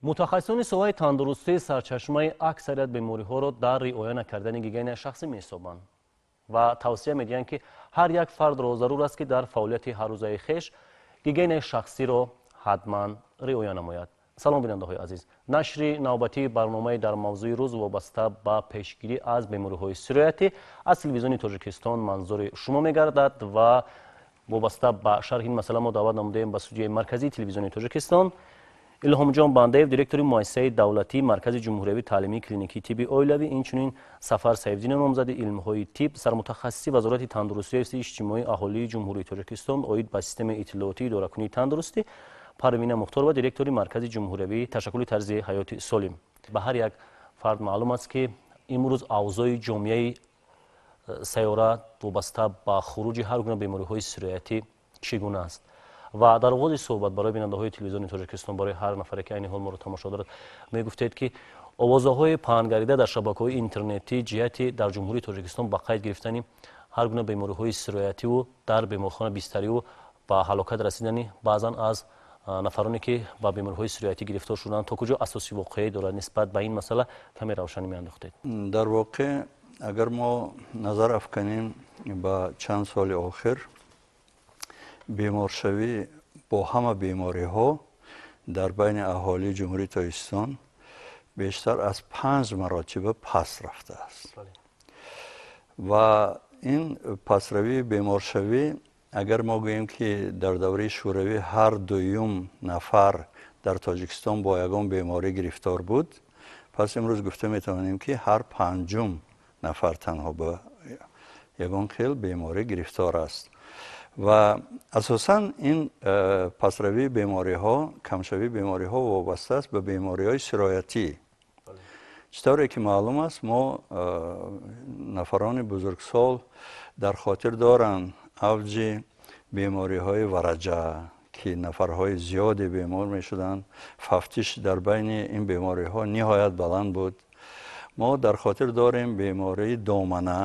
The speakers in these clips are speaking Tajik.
Мутахассисони соҳаи тандурустӣ сарчашмаи аксарият бемориҳоро дар риоя накардани гигиенаи шахсӣ меҳисобанд ва тавсия медиҳанд, ки ҳар як фардро зарур аст, ки дар фаъолияти ҳаррӯзаи хеш гигиенаи шахсиро ҳатман риоя намояд. Салом, бинандаҳои азиз! Нашри навбатии барномаи «Дар мавзӯи рӯз» вобаста ба пешгирӣ аз бемориҳои сироятӣ аз Телевизиони Тоҷикистон манзури шумо мегардад ва вобаста ба шарҳи ин масъала мо даъват намудаем ба студияи марказии Телевизиони Тоҷикистон Илҳомҷон Бандаев, директори Муассисаи давлатии Маркази ҷумҳуриявии таълимии клиникии тибби оилавӣ, инчунин Сафар Сайфиддинов, номзади илмҳои тиб, сармутахассиси Вазорати тандурустию ҳифзи иҷтимоии аҳолии Ҷумҳурии Тоҷикистон оид ба системаи иттилоотии идоракунии тандурустӣ, Парвина Мухторова, директори Маркази ҷумҳуриявии ташаккули тарзи ҳаёти солим. Ба ҳар як фард маълум аст, ки имрӯз авзои ҷомеаи сайёра вобаста ба хуруҷи ҳар гуна бемориҳои сироятӣ чӣ гуна аст. Ва дар оғози суҳбат барои бинандаҳои Телевизиони Тоҷикистон, барои ҳар нафаре, ки айни ҳол моро тамошо дорад, мегуфтед, ки овозаҳои паҳнгарида дар шабакаҳои интернетӣ ҷиҳати дар Ҷумҳурии Тоҷикистон ба қайд гирифтани ҳар гуна бемориҳои сироятиву дар беморхона бистариву ба ҳалокат расидани баъзан аз нафароне, ки ба бемориҳои сироятӣ гирифтор шуданд, то куҷо асоси воқеӣ дорад? Нисбат ба ин масъала каме равшанӣ меандохтед. Дар воқеъ, агар мо назар афканем ба чанд соли охир, беморшавӣ бо ҳама бемориҳо дар байни аҳолии Ҷумҳурии Тоҷикистон бештар аз 5 маротиба паст рафтааст. Ва ин пастравии беморшавӣ, агар мо гӯем, ки дар давраи Шӯравӣ ҳар дуюм нафар дар Тоҷикистон бо ягон беморӣ гирифтор буд, пас имрӯз гуфта метавонем, ки ҳар панҷум нафар танҳо ба ягон хел беморӣ гирифтор аст. Ва асосан ин пастравии бемориҳо, камшавии бемориҳо вобаста аст ба бемориҳои сироятӣ. Чӣ тавре ки маълум аст, мо нафарони бузургсол дар хотир доранд авҷи бемориҳои вараҷа, ки нафарҳои зиёде бемор мешуданд, фавтиш дар байни ин бемориҳо ниҳоят баланд буд. Мо дар хотир дорем бемории домана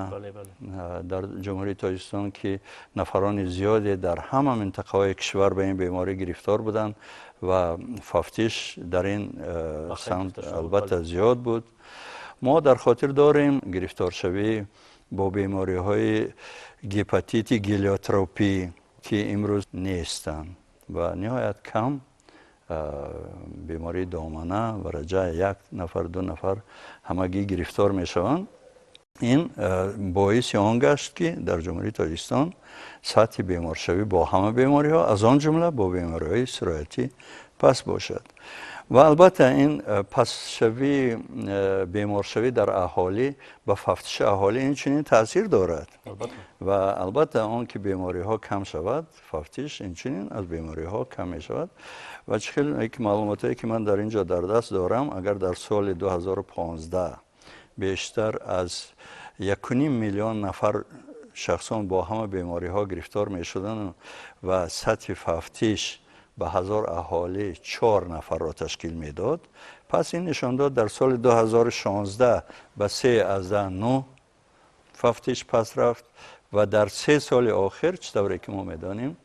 дар Ҷумҳурии Тоҷикистон, ки нафарони зиёде дар ҳама минтақаҳои кишвар ба ин беморӣ гирифтор буданд ва фавтиш дар ин самт албатта зиёд буд. Мо дар хотир дорем гирифторшавӣ бо бемориҳои гепатити гелиотропӣ, ки имрӯз нестанд ва ниҳоят кам. Бемории домана, вараҷа як нафар, ду нафар ҳамагӣ гирифтор мешаванд. Ин боиси он гашт, ки дар Ҷумҳурии Тоҷикистон сатҳи беморшавӣ бо ҳама бемориҳо, аз он ҷумла бо бемориҳои сироятӣ, паст бошад. Ва албатта ин пастшавии беморшавӣ дар аҳолӣ ба фавтиши аҳолӣ инчунин таъсир дорад. Ва албатта он ки бемориҳо кам шавад, фавтиш инчунин аз бемориҳо кам мешавад. Ва чӣ хел ки маълумотое ки ман дар ин ҷо дар даст дорам, агар дар соли 2015 бештар аз 1,5 миллион нафар шахсон бо ҳама бемориҳо гирифтор мешуданд ва сатҳи фавтиш ба 1000 аҳолӣ чор нафарро ташкил медод, пас ин нишондод дар соли 2016 ба 3,9 фавтиш паст рафт ва дар 3 соли охир, чӣ тавре ки мо медонем,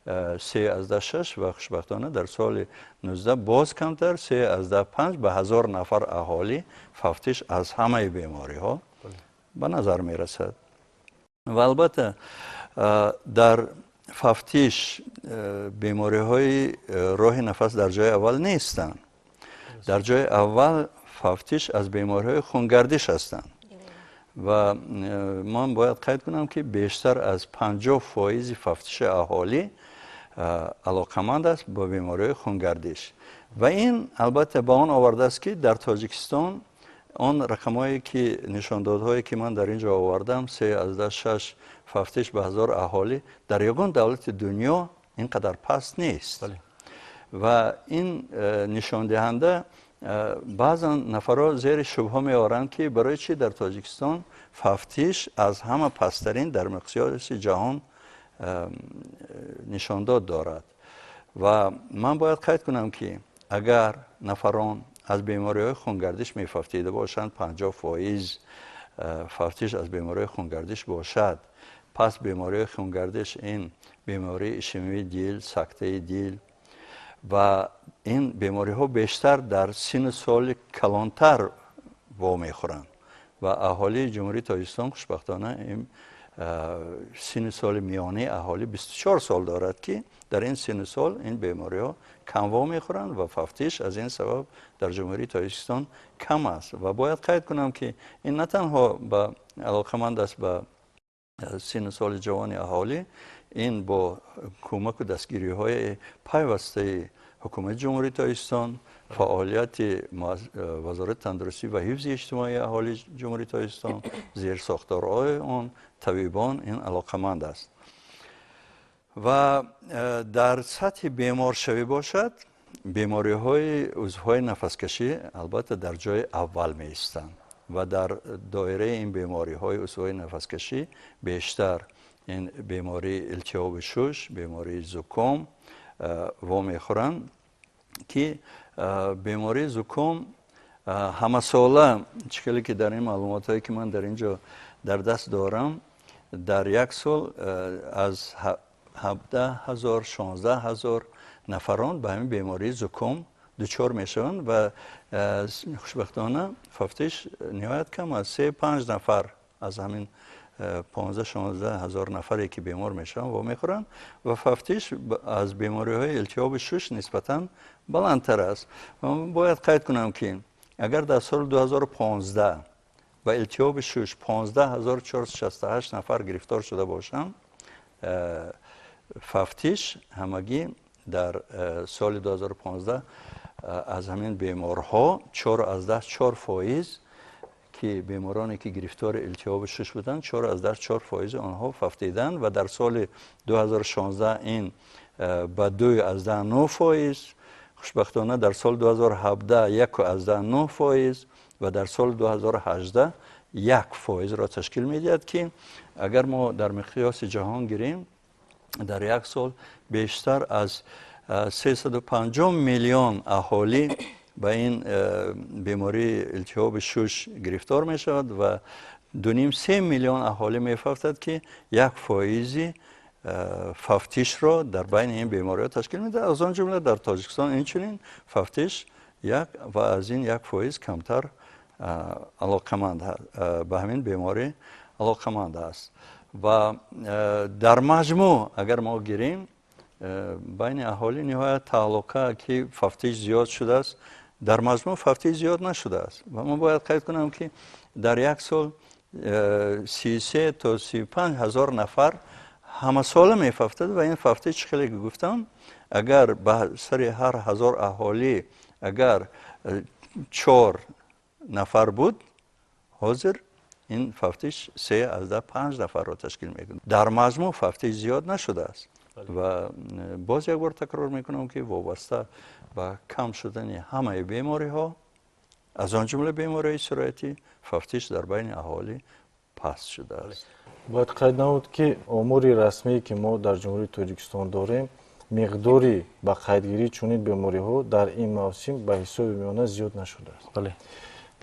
3,6 ва хушбахтона дар соли 19 боз камтар, 3,5 ба 1000 нафар аҳолӣ фавтиш аз ҳамаи бемориҳо ба назар мерасад. Ва албатта дар фавтиш бемориҳои роҳи нафас дар ҷои аввал нестанд. Дар ҷои аввал фавтиш аз бемориҳои хунгардиш ҳастанд. Ва ман бояд қайд кунам, ки бештар аз 50 фоизи фавтиши аҳолӣ алоқаманд аст бо бемориҳои хунгардиш. Ва ин албатта ба он овардааст, ки дар Тоҷикистон он рақамҳое ки, нишондодҳое ки ман дар ин ҷо овардам, 3,6 фавтиш ба 1000 аҳолӣ, дар ягон давлати дунё ин қадар паст нест. Ва ин нишондиҳанда баъзан нафарҳо зери шубҳа меоранд, ки барои чӣ дар Тоҷикистон фавтиш аз ҳама пасттарин дар миқёси ҷаҳон нишондод дорад. Ва ман бояд қайд кунам, ки агар нафарон аз бемориҳои хунгардиш мефавтида бошанд, 50 фоиз фавтиш аз бемориҳои хунгардиш бошад, пас бемориҳои хунгардиш ин бемории ишемии дил, сактаи дил ва Ин бемориҳо бештар дар синну соли калонтар вомехӯранд ва аҳолии Ҷумҳурии Тоҷикистон, хушбахтона, ин синну соли миёнаи аҳолӣ 24 сол дорад, ки дар ин синну сол ин бемориҳо кам вомехӯранд ва фавтиш аз ин сабаб дар Ҷумҳурии Тоҷикистон кам аст. Ва бояд қайд кунам, ки ин на танҳо ба алоқаманд аст ба синну соли ҷавони аҳолӣ, ин бо кӯмаку дастгириҳои пайвастаи ҳукумати Ҷумҳурии Тоҷикистон, фаъолияти Вазорати тандурустӣ ва ҳифзи иҷтимоии аҳолии Ҷумҳурии Тоҷикистон, зерсохторҳои он, табибон ин алоқаманд аст. Ва дар сатҳи беморшавӣ бошад, бемориҳои узвҳои нафаскашӣ албатта дар ҷои аввал меистанд ва дар доираи ин бемориҳои узвҳои нафаскашӣ бештар ин бемории илтиҳоби шуш, бемории зуком вомехӯранд, ки бемории зуком ҳамасола, чӣ хеле ки дар ин маълумотҳое, ки ман дар ин ҷо дар даст дорам, дар як сол аз 17 000, 16 000 нафарон ба ҳамин бемории зуком дучор мешаванд ва хушбахтона фавтиш ниҳоят кам аст: се, панҷ нафар аз ҳамин 15-16 ҳазор нафаре, ки бемор мешаванд, вомехӯранд ва фавтиш аз бемориҳои илтиҳоби шуш нисбатан баландтар аст. Бояд қайд кунам, ки агар дар соли 2015 ба илтиҳоби шуш 15 468 нафар гирифтор шуда бошанд, фавтиш ҳамагӣ дар соли 2015 аз ҳамин беморҳо 4,4%, ки бемороне, ки гирифтори илтиҳоби шуш буданд, 4,4% онҳо фавтиданд ва дар соли 2016 ин ба 2,9%, хушбахтона, дар соли 2017 1,9% ва дар соли 2018 1%-ро ташкил медиҳад, ки агар мо дар миқёси ҷаҳон гирем, дар як сол бештар аз 350 миллион аҳолӣ ба ин бемории илтиҳоби шуш гирифтор мешавад ва 2,5-3 миллион аҳолӣ мефавтад, ки 1%-и фавтишро дар байни ин бемориҳо ташкил медиҳад. Аз он ҷумла дар Тоҷикистон инчунин фавтиш як ва аз ин 1% камтар алоқаманд, ба ҳамин беморӣ алоқаманд аст. Ва дар маҷмӯъ агар мо гирем, байни аҳолӣ ниҳоят таҳлука, ки фавтиш зиёд шудааст, дар маҷмӯъ фавтиш зиёд нашудааст. Ва ман бояд қайд кунам, ки дар як сол 33 то 35 ҳазор нафар ҳамасола мефавтад ва ин фавтиш, чӣ хеле гуфтам, агар ба сари ҳар ҳазор аҳолӣ агар чор нафар буд, ҳозир ин фавтиш 3,5 нафарро ташкил мекунад. Дар маҷмӯъ фавтиш зиёд нашудааст ва боз як бор такрор мекунам, ки вобаста ба кам шудани ҳамаи бемориҳо, аз он ҷумла бемориҳои сироятӣ, фавтиш дар байни аҳолӣ паст шудааст. Бояд қайд намуд, ки омори расмие, ки мо дар Ҷумҳурии Тоҷикистон дорем, миқдори ба қайдгирии чунин бемориҳо дар ин мавсим ба ҳисоби миёна зиёд нашудааст.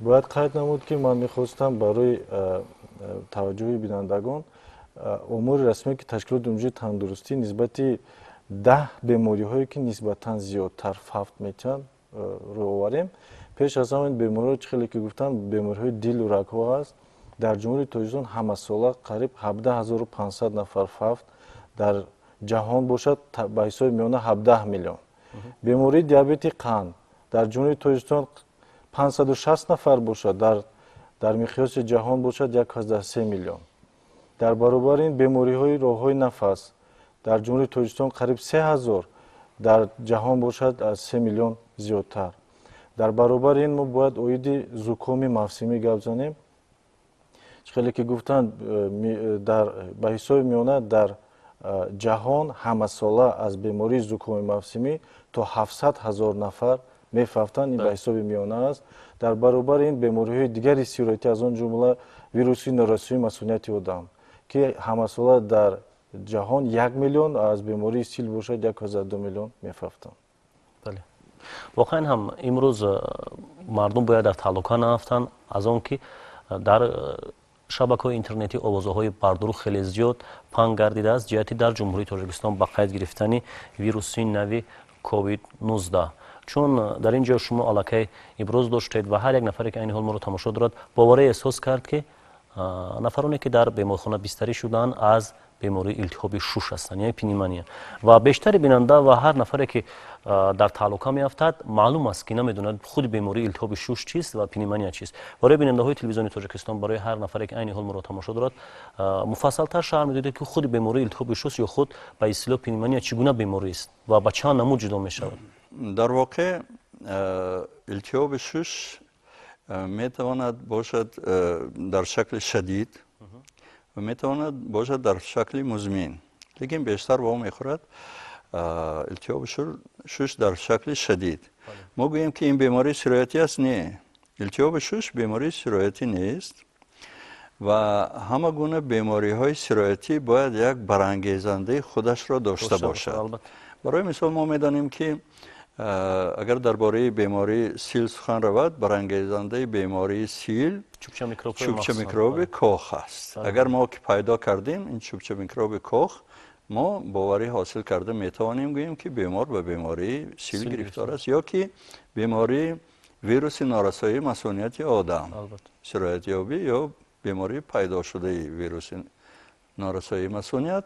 Бояд қайд намуд, ки ман мехостам барои таваҷҷӯҳи бинандагон омори расмие, ки Ташкилоти Умумии Тандурустӣ нисбати 10 бемориҳое, ки нисбатан зиёдтар фавт метиҳанд, рӯ оварем. Пеш аз ҳама ин бемориҳо, чӣ хеле ки гуфтам, бемориҳои дилу рагҳо аст. Дар Ҷумҳурии Тоҷикистон ҳамасола қариб 17 500 нафар фавт, дар ҷаҳон бошад, ба ҳисоби миёна 17 миллион. Бемории диабети қанд дар Ҷумҳурии Тоҷикистон 560 нафар бошад, дар миқёси ҷаҳон бошад, 1,3 миллион. Дар баробари ин бемориҳои роҳҳои нафас дар Ҷумҳурии Тоҷикистон қариб 3000, дар ҷаҳон бошад, аз 3 миллион зиёдтар. Дар баробари ин мо бояд оиди зукоми мавсимӣ гап занем. Чӣ хеле ки гуфтанд, ба ҳисоби миёна дар ҷаҳон ҳамасола аз бемории зукоми мавсимӣ то 700 ҳазор нафар мефавтанд. Ин ба ҳисоби миёна аст. Дар баробари ин бемориҳои дигари сироятӣ, аз он ҷумла вируси норасоии масунияти одам, ки ҳамасола дар ҷаҳон 1 миллион, аз бемории сил бошад, 1,2 миллион мефавтанд. Бале, воқеан ҳам имрӯз мардум бояд дар таҳлука наафтанд, аз он ки дар шабакаҳои интернетӣ овозаҳои бардурӯғ хеле зиёд паҳн гардидааст ҷиҳати дар Ҷумҳурии Тоҷикистон ба қайд гирифтани вируси нави COVID-19. Чун дар ин ҷо шумо аллакай иброз доштед ва ҳар як нафаре, ки айни ҳол моро тамошо дорад, боварӣ эҳсос кард, ки нафароне, ки дар беморхона бистарӣ шуданд, аз бемории илтиҳоби шуш ҳастанд, яъне пневмония. Ва бештари бинанда ва ҳар нафаре, ки дар таҳлука меафтад, маълум аст, ки намедонад худи бемории илтиҳоби шуш чист ва пневмония чист. Барои бинандаҳои телевизиони Тоҷикистон, барои ҳар нафаре, ки айни ҳол моро тамошо дорад, муфассалтар шарҳ медодед, ки худи бемории илтиҳоби шуш ё худ ба истилоҳ пневмония чӣ гуна беморист ва ба чанд намуд ҷудо мешавад? Дар воқеъ, илтиҳоби шуш метавонад бошад дар шакли шадид ва метавонад бошад дар шакли музмин, лекин бештар вомехӯрад илтиҳоби шуш дар шакли шадид. Мо гӯем, ки ин бемории сироятӣ аст? Не, илтиҳоби шуш бемории сироятӣ нест ва ҳама гуна бемориҳои сироятӣ бояд як барангезандаи худашро дошта бошад. Барои мисол, мо медонем, ки агар дар бораи бемории сил сухан равад, барангезандаи бемории сил чӯбча микроби Кох аст. Агар мо ки пайдо кардем ин чӯбча микроби Кох, мо боварӣ ҳосил карда метавонем гӯем, ки бемор ба бемории сил гирифтор аст ё ки бемории вируси норасоии масунияти одам, сироятёбӣ ё бемории пайдошудаи вируси норасоии масуният,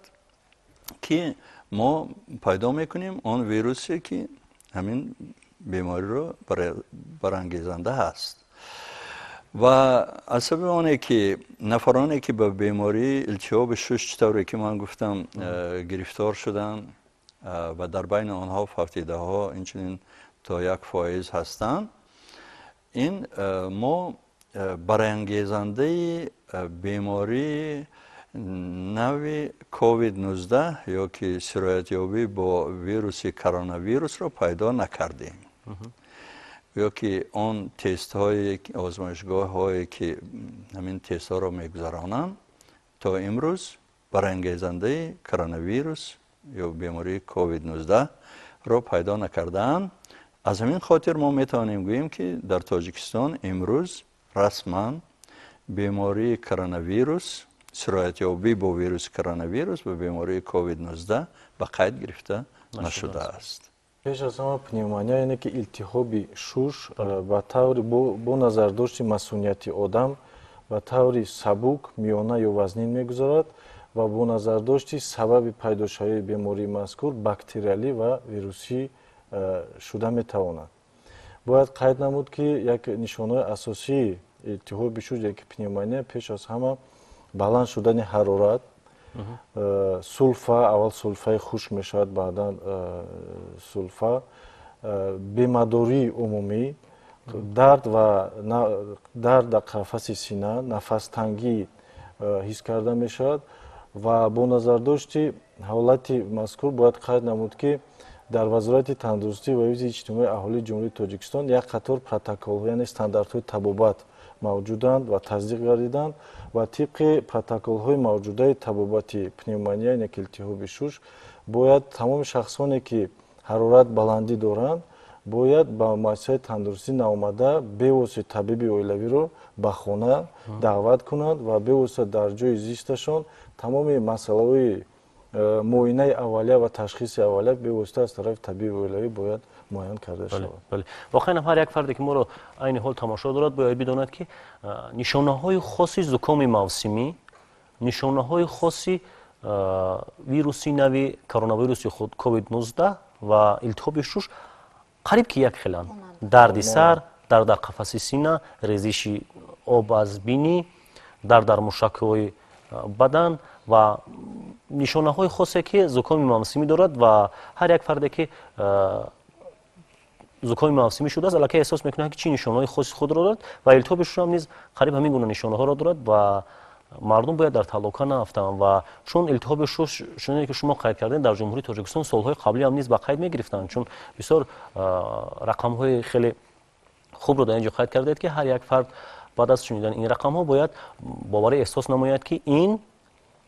ки мо пайдо мекунем он вирусе, ки ҳамин бемориро барангезанда ҳаст. Ва аз сабаби оне, ки нафароне, ки ба бемории илтиҳоби шуш, чӣ тавре ки ман гуфтам, гирифтор шуданд ва дар байни онҳо фавтидаҳо инчунин то 1% ҳастанд, ин мо барангезандаи бемории нави COVID-19 ё ки сироятёбӣ бо вируси коронавирусро пайдо накардем ё ки он тестҳое, озмоишгоҳҳое, ки ҳамин тестҳоро мегузаронанд, то имрӯз барангезандаи коронавирус ё бемории COVID-19 ро пайдо накардаанд. Аз ҳамин хотир мо метавонем гӯем, ки дар Тоҷикистон имрӯз расман бемории коронавирус, сироятёбӣ бо вируси коронавирус ва бемории COVID-19 ба қайд гирифта нашудааст. Пеш аз ҳама, пневмония, яъне ки илтиҳоби шуш, ба таври бо назардошти масунияти одам ба таври сабук, миёна ё вазнин мегузарад ва бо назардошти сабаби пайдошавии бемории мазкур бактериалӣ ва вирусӣ шуда метавонад. Бояд қайд намуд, ки як нишонҳои асосии илтиҳоби шуш, яке пневмония, пеш аз ҳама баланд шудани ҳарорат, сулфа, аввал сулфаи хушк мешавад, баъдан сулфа, бемадории умумӣ, дард ва дард дар қафаси сина, нафастангӣ ҳис карда мешавад. Ва бо назардошти ҳолати мазкур бояд қайд намуд, ки дар Вазорати тандурустӣ ва ҳифзи иҷтимоии аҳолии Ҷумҳурии Тоҷикистон як қатор протоколҳо, яъне стандартҳои табобат мавҷуданд ва тасдиқ гардиданд ва тибқи протоколҳои мавҷудаи табобати пневмония, яъне ки илтиҳоби шуш, бояд тамоми шахсоне, ки ҳарорат баландӣ доранд, бояд ба муассисаи тандурустӣ наомада, бевосита табиби оилавиро ба хона даъват кунанд ва бевосита дар ҷои зисташон тамоми масъалаҳои муоинаи аввалия ва ташхиси аввалия бевосита аз тарафи табиби оилавӣ бояд муайян карда шавад. Воқеан, ҳар як фарде, ки моро айни ҳол тамошо дорад, бояд бидонад, ки нишонаҳои хоси зукоми мавсимӣ, нишонаҳои хоси вируси нави коронавируси худ COVID-19 ва илтиҳоби шуш қариб ки як хеланд: дарди сар, дард дар қафаси сина, резиши об аз бинӣ, дард дар мушакҳои бадан ва нишонаҳои хосе, ки зукоми мавсимӣ дорад. Ва ҳар як фарде, ки зукоми мавсимӣ шудааст, аллакай эҳсос мекунад, ки чӣ нишонаҳои хоси худро дорад ва илтиҳоби шушам низ қариб ҳамин гуна нишонаҳоро дорад ва мардум бояд дар таҳлука наафтанд. Ва чун илтиҳоби шуш, чуне ки шумо қайд кардем, дар Ҷумҳурии Тоҷикистон солҳои қаблӣ ҳам низ ба қайд мегирифтанд, чун бисёр рақамҳои хеле хубро дар ин ҷо қайд кардед, ки ҳар як фард баъд аз шунидани ин рақамҳо бояд боварӣ эҳсос намояд, ки ин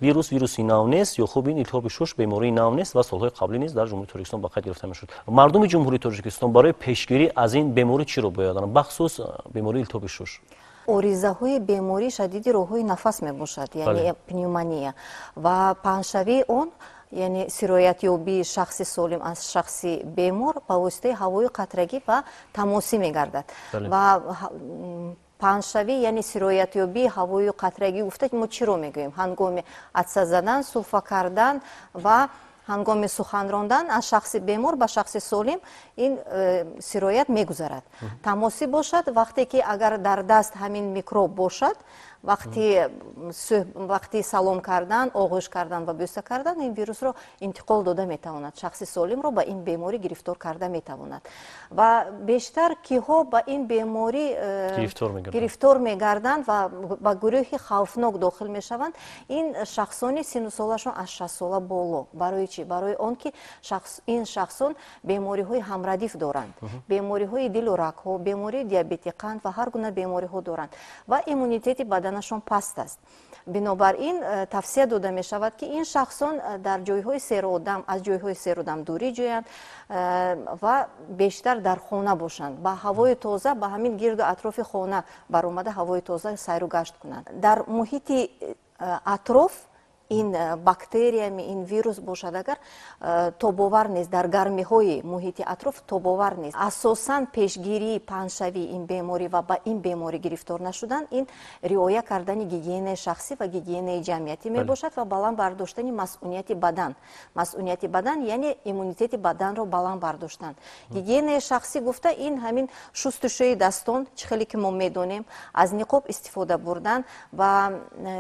вирус вируси нав нест ё хуб ин илтиҳоби шуш бемории нав нест ва солҳои қаблӣ низ дар Ҷумҳурии Тоҷикистон ба қайд гирифта мешуд. Мардуми Ҷумҳурии Тоҷикистон барои пешгирӣ аз ин беморӣ чиро бояд донанд, бахусус бемории илтиҳоби шуш? Оризаҳои бемории шадиди роҳҳои нафас мебошад, яъне пневмония, ва паҳншавии он Яъне сироятёбии шахси солим аз шахси бемор ба воситаи ҳавои қатрагӣ ва тамосӣ мегардад. Ва паҳншавӣ, яъне сироятёбии ҳавои қатрагӣ гуфта мо чиро мегӯем? Ҳангоми атса задан, сулфа кардан ва ҳангоми сухан рондан аз шахси бемор ба шахси солим ин сироят мегузарад. Тамосӣ бошад, вақте ки агар дар даст ҳамин микроб бошад, вақти салом кардан, оғӯш кардан ва бӯса кардан ин вирусро интиқол дода метавонад, шахси солимро ба ин беморӣ гирифтор карда метавонад. Ва бештар киҳо ба ин беморӣ гирифтор мегарданд ва ба гурӯҳи хавфнок дохил мешаванд, ин шахсони сину солашон аз 60 сола боло. Барои чӣ? Барои он ки ин шахсон бемориҳои ҳамрадиф доранд, бемориҳои дилу рагҳо, бемории диабети қанд ва ҳар гуна бемориҳо доранд ва иммунитети баданашон паст аст. Бинобар ин тавсия дода мешавад, ки ин шахсон дар ҷойҳои серодам, аз ҷойҳои серодам дурӣ ҷӯянд ва бештар дар хона бошанд, ба ҳавои тоза, ба ҳамин гирду атрофи хона баромада ҳавои тоза сайру гашт кунанд. Дар муҳити атроф ин бактериями, ин вирус бошад, агар тобовар нест, дар гармиҳои муҳити атроф тобовар нест. Асосан пешгирии паҳншавии ин беморӣ ва ба ин беморӣ гирифтор нашудан ин риоя кардани гигиенаи шахсӣ ва гигиенаи ҷамъиятӣ мебошад ва баланд бардоштани масъунияти бадан. Масъунияти бадан яъне иммунитети баданро баланд бардоштан. Гигиенаи шахсӣ гуфта ин ҳамин шустушӯи дастон, чӣ хеле ки мо медонем, аз ниқоб истифода бурдан ва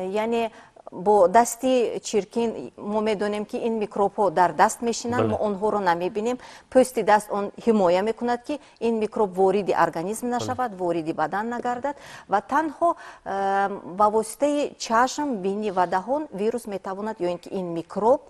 яъне бо дасти чиркин, мо медонем, ки ин микробҳо дар даст мешинанд, мо онҳоро намебинем. Пӯсти даст он ҳимоя мекунад, ки ин микроб вориди организм нашавад, вориди бадан нагардад, ва танҳо ба воситаи чашм, бинӣ ва даҳон вирус метавонад ё ин ки ин микроб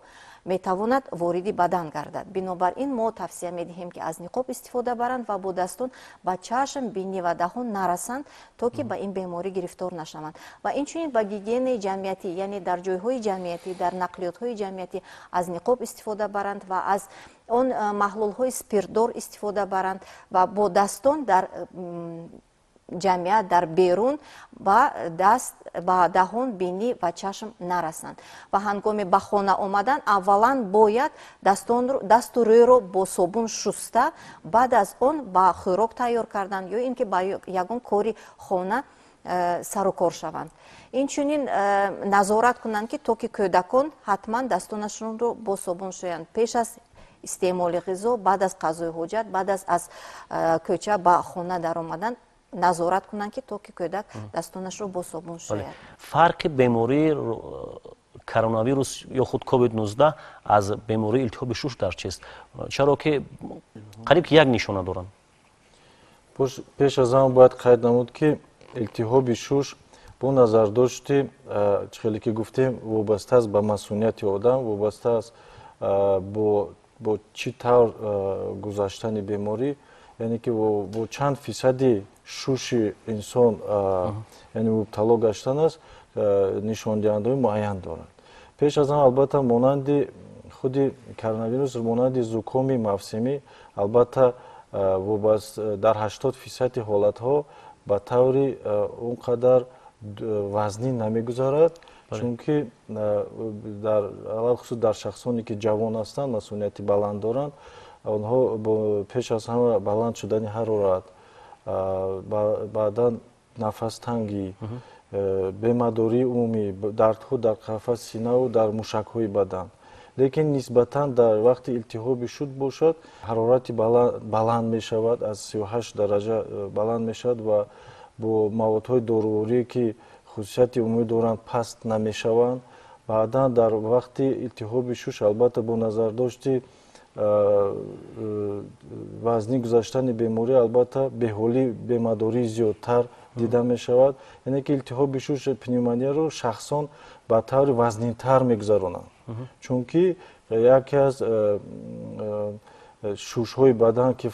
метавонад вориди бадан гардад. Бинобар ин мо тавсия медиҳем, ки аз ниқоб истифода баранд ва бо дастон ба чашм, бинӣ ва даҳон нарасанд, то ки ба ин беморӣ гирифтор нашаванд. Ва инчунин ба гигиенаи ҷамъиятӣ, яъне дар ҷойҳои ҷамъиятӣ, дар нақлиётҳои ҷамъиятӣ аз ниқоб истифода баранд ва аз он маҳлулҳои спиртдор истифода баранд ва бо дастон дар ҷамъият, дар берун ба даст, ба даҳон, бинӣ ва чашм нарасанд. Ва ҳангоми ба хона омадан аввалан бояд дасту рӯйро бо собун шуста, баъд аз он ба хӯрок тайёр кардан ё ин ки ба ягон кори хона сарукор шаванд. Инчунин назорат кунанд, ки то ки кӯдакон ҳатман дастонашонро бо собун шӯянд пеш аз истеъмоли ғизо, баъд аз қазои ҳоҷат, баъд аз кӯча ба хона даромадан назорат кунанд, ки то ки кӯдак дастонашро бо собун шӯяд. Фарқи бемории коронавирус ё худ COVID-19 аз бемории илтиҳоби шуш дар чист? Чаро ки қариб ки як нишона доранд? Пеш аз ҳама бояд қайд намуд, ки илтиҳоби шуш бо назардошти чӣ хеле ки гуфтем, вобаста аст ба масунияти одам, вобаста аст бо чӣ тавр гузаштани беморӣ, яъне ки бо чанд фисади шуши инсон, яъне мубтало гаштан аст, нишондиҳандаҳои муайян дорад. Пеш аз ҳама, албатта, монанди худи коронавирус, монанди зукоми мавсимӣ, албатта, дар 80 фисади ҳолатҳо ба таври он қадар вазнин намегузарад, чунки алалхусус дар шахсоне ки ҷавон ҳастанд, масунияти баланд доранд, онҳо пеш аз ҳама баланд шудани ҳарорат, баъдан нафастангӣ, бемадории умумӣ, дардҳо дар қафаси синаву дар мушакҳои бадан. Лекин нисбатан дар вақти илтиҳоби шуш бошад, ҳарорати баланд мешавад, аз 38 дараҷа баланд мешавад ва бо маводҳои доруворие, ки хусусияти умумӣ доранд, паст намешаванд. Баъдан дар вақти илтиҳоби шуш, албатта, бо назардошти вазнин гузаштани беморӣ, албатта, беҳолӣ, бемадории зиёдтар дида мешавад. Яъне ки илтиҳоби шуш, пневмонияро шахсон ба таври вазнинтар мегузаронанд, чунки яке аз шушҳои бадан, ки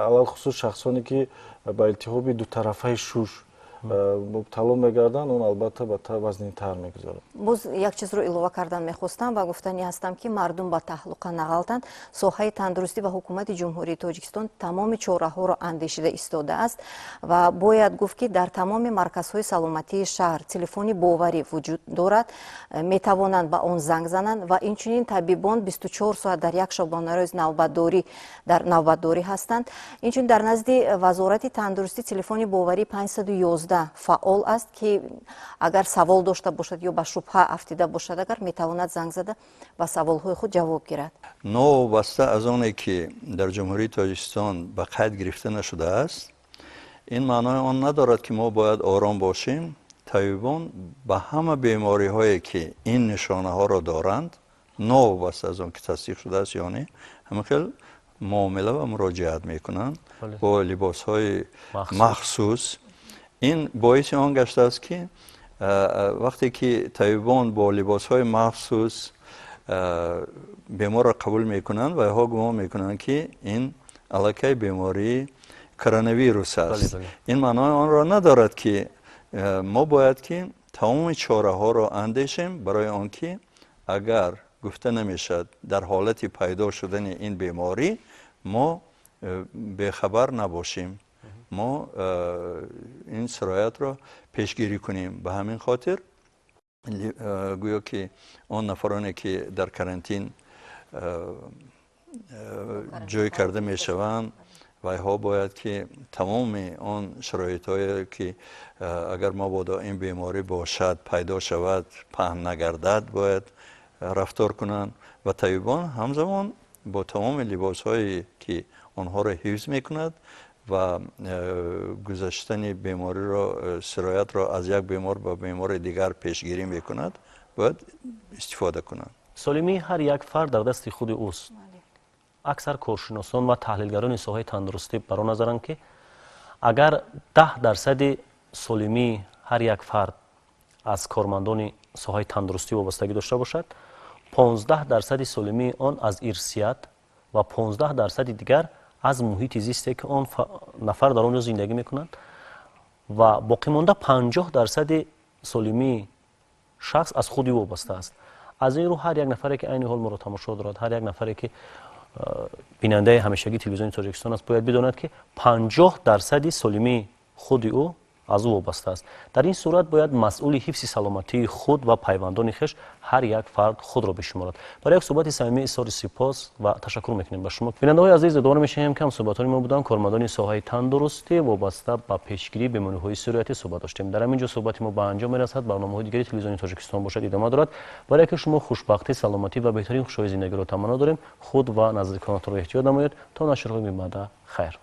алалхусус шахсоне ки ба илтиҳоби дутарафаи шуш Мубтало мегарданд, он албатта ба вазнинтар мегузарад. Боз як чизро илова кардан мехостам ва гуфтанӣ ҳастам, ки мардум ба таҳлука нағалтанд. Соҳаи тандурустӣ ва ҳукумати Ҷумҳурии Тоҷикистон тамоми чораҳоро андешида истодааст ва бояд гуфт, ки дар тамоми марказҳои саломатии шаҳр телефони боварӣ вуҷуд дорад, метавонанд ба он занг зананд ва инчунин табибон 24 соат дар як шабонарӯз навбатдорӣ дар навбатдорӣ ҳастанд. Инчунин дар назди Вазорати тандурустӣ телефони боварӣ 511 фаъол аст, ки агар савол дошта бошад ё ба шубҳа афтида бошад, агар метавонад занг зада ба саволҳои худ ҷавоб гирад. Новобаста аз оне ки дар Ҷумҳурии Тоҷикистон ба қайд гирифта нашудааст, ин маънои он надорад, ки мо бояд ором бошем. Табибон ба ҳама бемориҳое, ки ин нишонаҳоро доранд, новобаста аз он ки тасдиқ шудааст ё не, ҳамин хел муомила ва муроҷиат мекунанд бо либосҳои махсус. Ин боиси он гаштааст, ки вақте ки табибон бо либосҳои махсус беморро қабул мекунанд, вайҳо гумон мекунанд, ки ин аллакай бемории коронавирус аст. Ин маънои онро надорад, ки мо бояд ки тамоми чораҳоро андешем барои он ки агар гуфта намешавад, дар ҳолати пайдо шудани ин беморӣ мо бехабар набошем, мо ин сироятро пешгирӣ кунем. Ба ҳамин хотир гӯё ки он нафароне, ки дар карантин ҷой карда мешаванд, вайҳо бояд ки тамоми он шароитҳое, ки агар мабодо ин беморӣ бошад, пайдо шавад, паҳн нагардад, бояд рафтор кунанд ва табибон ҳамзамон бо тамоми либосҳое, ки онҳоро ҳифз мекунад ва гузаштани бемориро, сироятро аз як бемор ба бемори дигар пешгирӣ мекунад, бояд истифода кунанд. Солимии ҳар як фард дар дасти худи ӯст. Аксар коршиносон ва таҳлилгарони соҳаи тандурустӣ бар он назаранд, ки агар 10% солимии ҳар як фард аз кормандони соҳаи тандурустӣ вобастагӣ дошта бошад, 15% солимии он аз ирсият ва 15% дигар аз муҳити зисте, ки он нафар дар он ҷо зиндагӣ мекунад, ва боқимонда 50% солимии шахс аз худи ӯ вобаста аст. Аз ин рӯ ҳар як нафаре, ки айни ҳол моро тамошо дорад, ҳар як нафаре, ки бинандаи ҳамешагии Телевизиони Тоҷикистон аст, бояд бидонад, ки 50% солимии худи ӯ аз ӯ вобаста аст. Дар ин сурат бояд масъули ҳифзи саломатии худ ва пайвандони хеш ҳар як фард худро бишуморад. Барои як суҳбати самимӣ изҳори сипос ва ташаккур мекунем ба шумо. Бинандаҳои азиз, ёдовар мешавем, ки ҳамсуҳбатони мо буданд кормандони соҳаи тандурустӣ, вобаста ба пешгирии бемориҳои сироятӣ суҳбат доштем. Дар ҳамин ҷо суҳбати мо ба анҷом мерасад. Барномаҳои дигари Телевизиони Тоҷикистон бошад, идома дорад. Барои ки шумо хушбахтӣ, саломатӣ ва беҳтарин хушҳои зиндагиро таманно дорем. Худ ва наздиконатонро эҳтиёт намоед. То нашрҳои мебаъда, хайр.